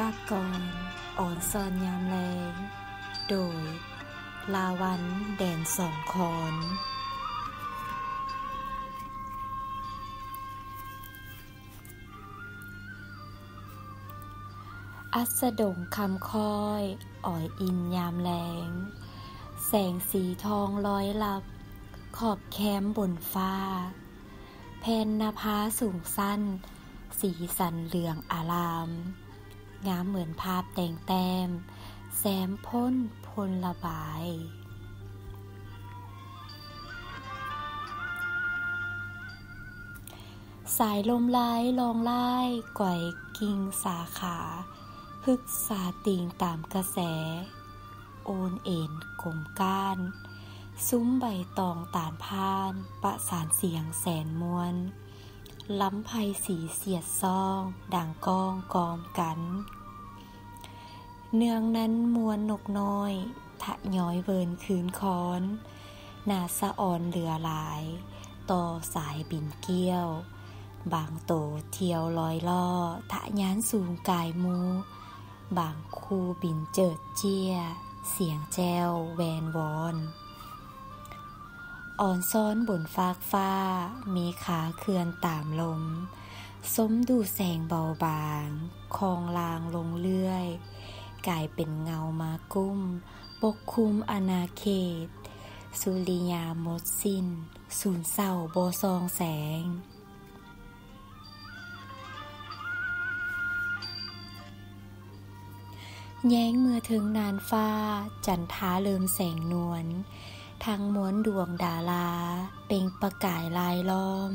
ກາກອນ ອອນຊອນຍາມແລງ ໂດຍ ລາວັນ ແດນສອງຄອນ. ອັດສະດົງຄຳຄ້ອຍ ອອຍອິນຍາມແລງ ແສງສີທອງລອຍລັບ ຂອບແຄມບົນຟ້າ ແຜ່ນນະພາສູງສັ້ນ ສີສັນເຫຼືອງອາລາມ ງາມເໝືອນພາບແຕ່ງແຕ້ມ ແຊມພົ້ນພົນລະບາຍ. ສາຍລົມລາຍລອງລາຍ ໄກວກິ່ງສາຂາ ພຶກສາຕີງຕາມກະແສ ໂອນເອນກົມກ້ານ ຊຸມໃບຕອງຕານຜ່ານ ປະສານສຽງແສນມ່ວນ ລຳໄພສີສຽດສ່ອງ ດັງກ້ອງກອມກັນ ເນື່ອງນັ້ນມວນນົກນ້ອຍ ທະຍອຍເວີນຄືນຄອນ ໜ້າສະອອນເຫຼືອຫຼາຍ ຕໍ່ສາຍບິນກ້ຽວ ບາງໂຕທ່ຽວລອຍລໍ້ ທະຍານສູງກາຍໝູ່ ບາງຄູ່ບິນເຈີດເຈ້ຍ ສຽງແຈ້ວແວ່ນວອນ. ອອນຊອນບົນຟາກຟ້າ ເມຄາເຄື່ອນຕາມລົມ ຊົມດູແສງເບົາບາງ ຄອງລາງລົງເລື້ອຍ ກາຍເປັນເງົາມາກຸ້ມ ປົກຄຸມອານາເຂດ ສຸລິຍາໝົດສິ້ນ ສູນເສົ້າບໍ່ສ່ອງແສງ. ແຍງເມືອເທິງນ່ານຟ້າ ຈັນທາເລີມແສງນວນ ທັງມວນດວງດາລາ ເປັ່ງປະກາຍລາຍລ້ອມ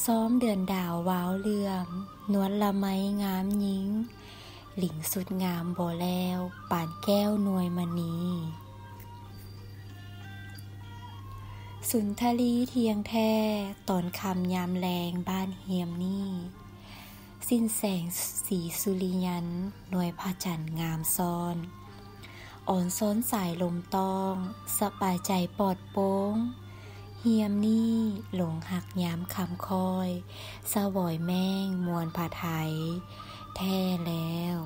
ຊ້ອມເດືອນດາວວາວເຫຼື້ອມ ນວນລະໄມງາມຍິງ ຫຼີງສຸດງາມບໍ່ແລ້ວ ປານແກ້ວໜ່ວຍມະນີ. ສຸນທະລີທ່ຽງແທ້ ຕອນຄ່ຳຍາມແລງບ້ານຮຽມນີ້ ສິ້ນແສງສີສຸລິຍັນ ໜ່ວຍພະຈັນງາມຊ້ອນ ອອນຊອນສາຍລົມຕ້ອງ ສະບາຍໃຈປອດໂປ່ງ ຮຽມນີ້ຫຼົງຮັກຍາມຄຳຄ້ອຍ ສະຫວອຍແມ້ງມ່ວນພະໄທແທ້ແລ້ວ.